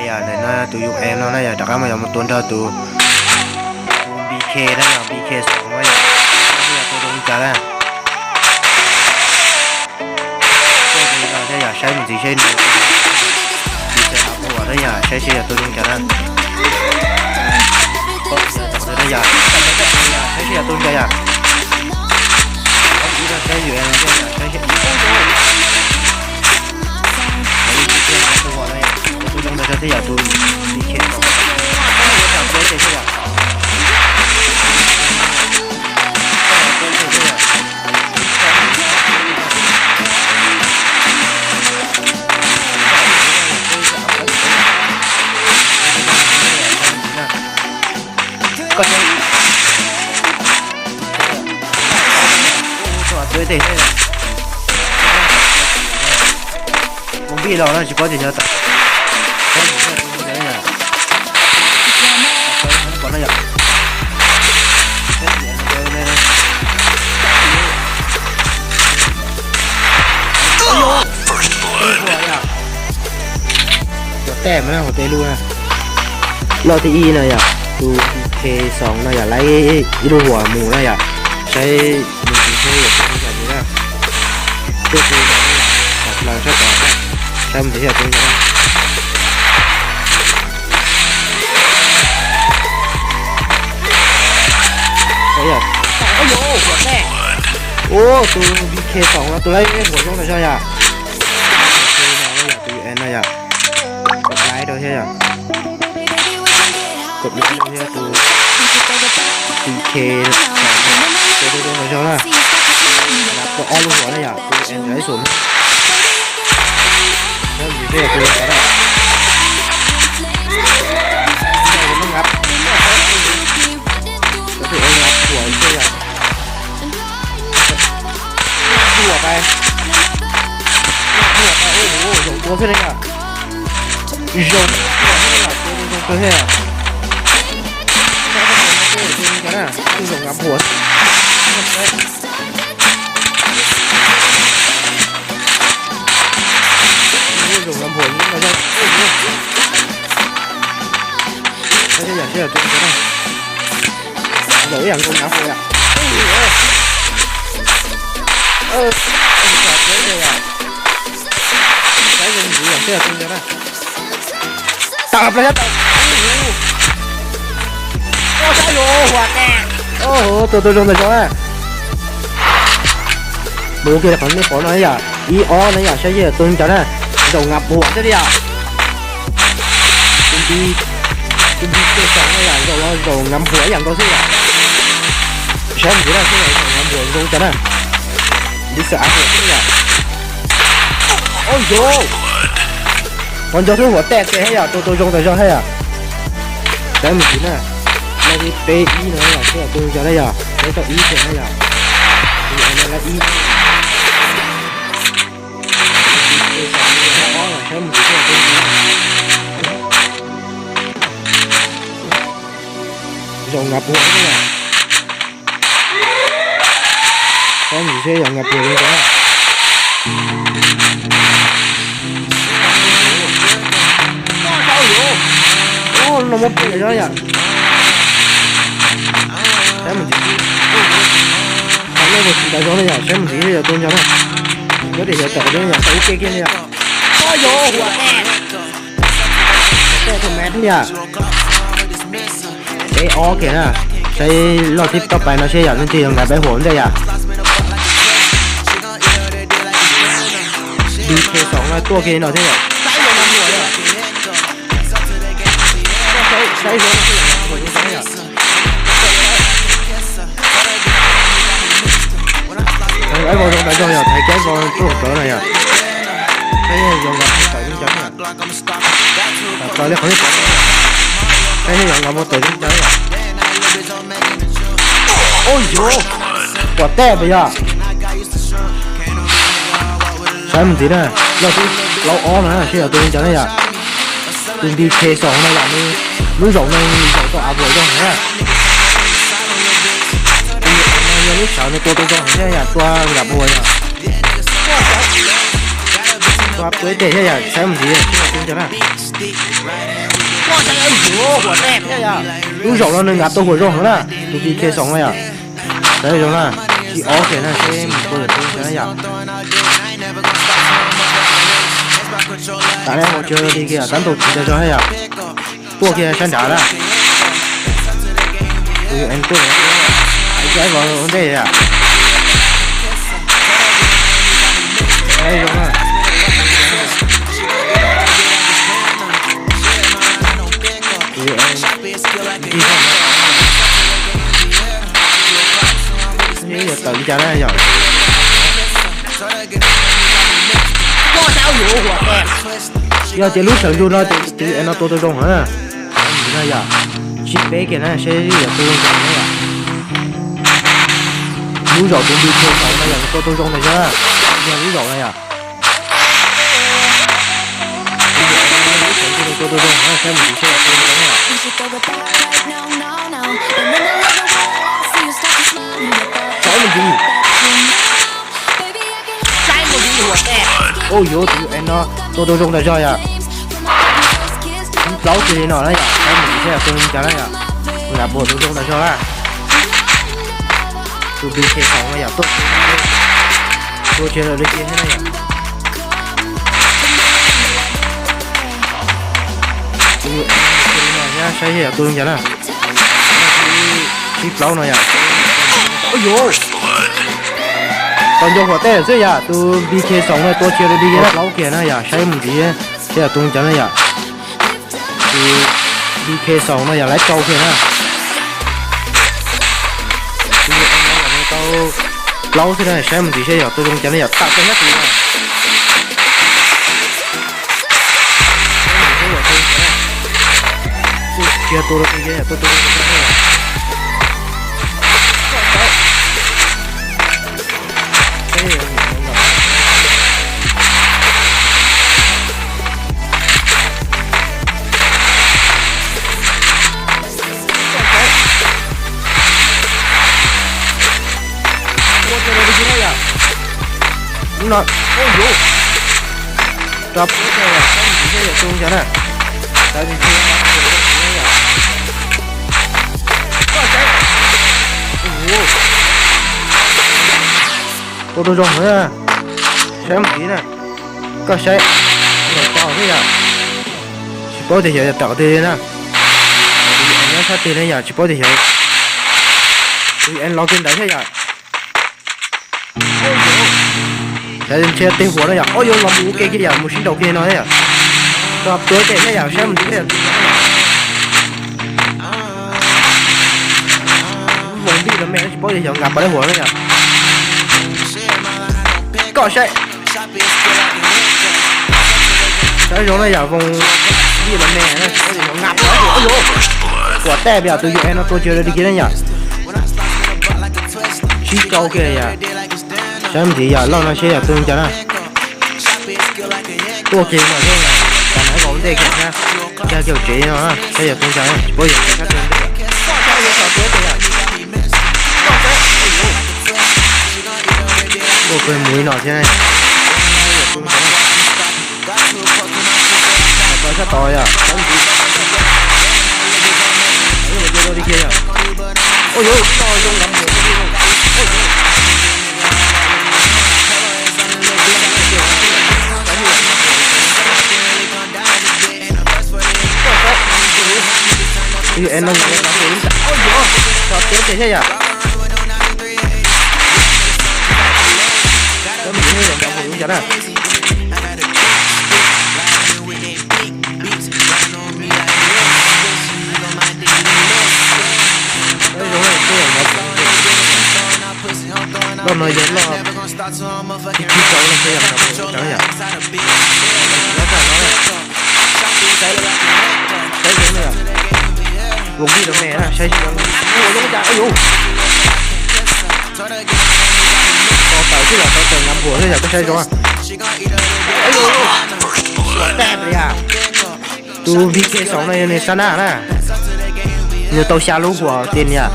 Yog ntawm no tus U N no na yog rov qab mas yog mus tua nrog tus B K na yog B K xoo no yog, yog tua zoo li cas na. Yog saib mus ntxiv seb nws, tus xab ua na yog saib seb yog tua zoo li cas na. Yog saib seb yog tua zoo li cas yog. Saib U N no yog saib seb tua zoo li cas thiab yog tus B K xoo no. Mus vij los no tsis paub tias nyob tau. Ua tej mas na, ua tej lub na. Loj thib ib no yog tus B K xoo no yog laib ib lub huam mus na yog, saib mus ntxiv seb yog tus yog tus na. Tuaj tus no yog, saib mus ntxiv seb yog tus yog. Ua tus B K xoo no tus laib huam zoo tas zog yog. Tus no yog tus U N no yog, kom laib rau thiab yog, kom laib rau thiab tus B K, tus zoo tas zog na. Tua ob lub huam na yog tus U N laib xum na. Ua ua, zaum tua thiab ne yom. Zaum tua thiab ne yom, tua zoo kawg thiab yom. Zaum nkav nphuas. Zaum nkav nphuas. Zaum ib yam nkaus nkav nphuas yom. Saib zoo ntxiv yom, seb yog tus ntawd na. Tawm plaws, tawm. Ua saib yus huam tas. Tua tua zoo tas zoo na. Mus kiag qhov nej pom no yom, ib ob na yom, saib seb yog tus ntawd na. Zaum nkav nphuas thiab li yom. Tus nti, tus nti tej xoo na yom, zaum los zaum nkav nphuas ib yam nkaus xwb yom. Saib mus ntxiv na, seb yog zaum nkav nphuas zoo cas na. Nti xav av nphuas xwb yom. Ua yos, qhov ncauj twb huam tej thiab yom, tua tua zoo tas zog thiab yom. Saib mus ntxiv na, laj li peb ib no yom, seb yog tus ntawd na yom, peb tau ib tiag na yom. Tus ntawd na laj ib. Saib mus ntxiv, zaum nkav nphuas na yom. Saib mus ntxiv seb yog nkav nphuas zoo cas. No muab pem zog yom. Saib mus ntxiv, qhov nej puas tsis ntaus zoo na yom, saib mus ntxiv yog tus ntawd na. Nyob tim xyov tawm qhov twg yom, tau ib ce kiag li yom. Ua yos, huam tas. Tej tus me thiab yom. Peb ob kiag na, saib loj tib toj pais no seb yom, leej twg yuav nkav peb huam ntej yom. B K xoo no tuaj kiag no thiab yom. Saib zoo, saib zoo, saib zoo. Aib vau zoo tas zog yog, thaiv kiag aib vau tuaj hauv plawv no yog. Saib zoo nkaus tawm zoo cas na. Tawm li qhov nej pom, saib zoo nkaus tawm zoo cas na. Ua yos, huam tas pes yog. Saib mus ntxiv na, loj tib plaub ob no seb yog tus zoo cas na yom. Tus B K xoo no yom, nws lub zaum no zaum tau av nphuas zoo heev na. Yog lub tsawv no tua tua zoo heev thiab yom, tua nkav nphuas yom. Tua ib teg thiab yom, saib mus ntxiv thiab yom. Lub zaum no nws nkav tau huam zoo heev na, tus B K Xoom no yom. Saib zoo na, tsis ob kiag na, saib mus tua yom, tua yom. Tam no hauv tsev li kiag, tab ntaus tsis tau zog thiab yom. Tuaj kiag sab nrad na. Tus U N tuaj, ib vov ua ntej yom. Yuav tawm li cas na yom. Yog tias lub sawv ntsug no ces tus U N no tua tau zoo heev na. Yog tsib peb kiag na, saib yog tua zoo na yom. Lub zaum tus B K Xoom no yog tua tau zoo ntag zog, yog lub zaum no yom. Tua tau zoo na, saib mus ntxiv thiab yom, tua zoo na yom. Saib mus ntxiv. Saib mus ntxiv huam teg. Ua yuav tus U N no tua tau zoo ntag zog yom. Ib plaub kiag li no na yom, saib mus ntxiv thiab yom, tua zoo cas na yom. Nkav puas tua zoo ntag zog na. Tus B K Xoom no yom, tua, tua tsis lawm li kiag thiab na yom. Tus U N no thiab, saib thiab yom, tua zoo cas na. Ib plaub no yom. Ua yuav, tau nco huam teg xwb yom, tus B K Xoom no tua tsis lawm li kiag, plaub kiag na yom, saib mus ntxiv thiab yom, tua zoo cas na yom. Tus B K Xoom no yog lawv rau kiag na. Tus U N no yog tau plaub xwb na, saib mus ntxiv thiab yom, tua zoo cas na yom, tam tus nyob tus no. Tsis tua rau tus, tua tus. Ua cas li no yom? Lub no, ua yuav, rau puab teg yom, saib mus ntxiv thiab yom, tua zoo cas na. Saib mus ntxiv thiab yom. Tua tau zoo na, saib mus ntxiv na. Koj saib, los tau thiab yom. Tsis paub tias xyov yog tawm qhov twg li na. Tus U N nyob sab twg ne yom, tsis paub tias xyov. Tus U N los kiag ntawd thiab yom. Saib ntshe tej huam no yom, ua yuav los mus ua ke kiag yom, mus sib nraus kiag no thiab yom. Tua ib teg thiab yom, saib mus ntxiv thiab yom. Voos npij los me no tsis paub tias xyov nkav puas dab huam na yom. Koj saib. Saib zoo na yom, voos npij los me no tsis paub tias xyov nkav puas dab huam, ua yuav. Huam teg yom, tus U N no tua tsis lawm li kiag na yom. Sib rau kiag yom. Saib mus ntxiv yom, loj no seb yog tua zoo cas na. Tuaj kiag no thiab, tas na vau ntej kiag thiab, kiag kiag tsev no, saib yog tua cas na, tsis paub yog sab twg ntej. Ua kawg mus li no thiab. Tau sab tod yom. Ua yuav, ua yuav, ua yuav. Ua yuav, ua yuav, ua yuav. Loj no yog loj, ib tsib rau no xwb yom, rau yom. Loj tag no na. Saib zoo na yom. Voos npij los me na, saib zoo, ua zoo cas, ua yuav. Tau tawm xwb yom, tau tawm nkav npuas xwb yom, koj saib zoo. Ua yuav, ua tag li yom. Tus V K Xoom no yog nws sab nab na, nws tau xya lub huam tiag niam.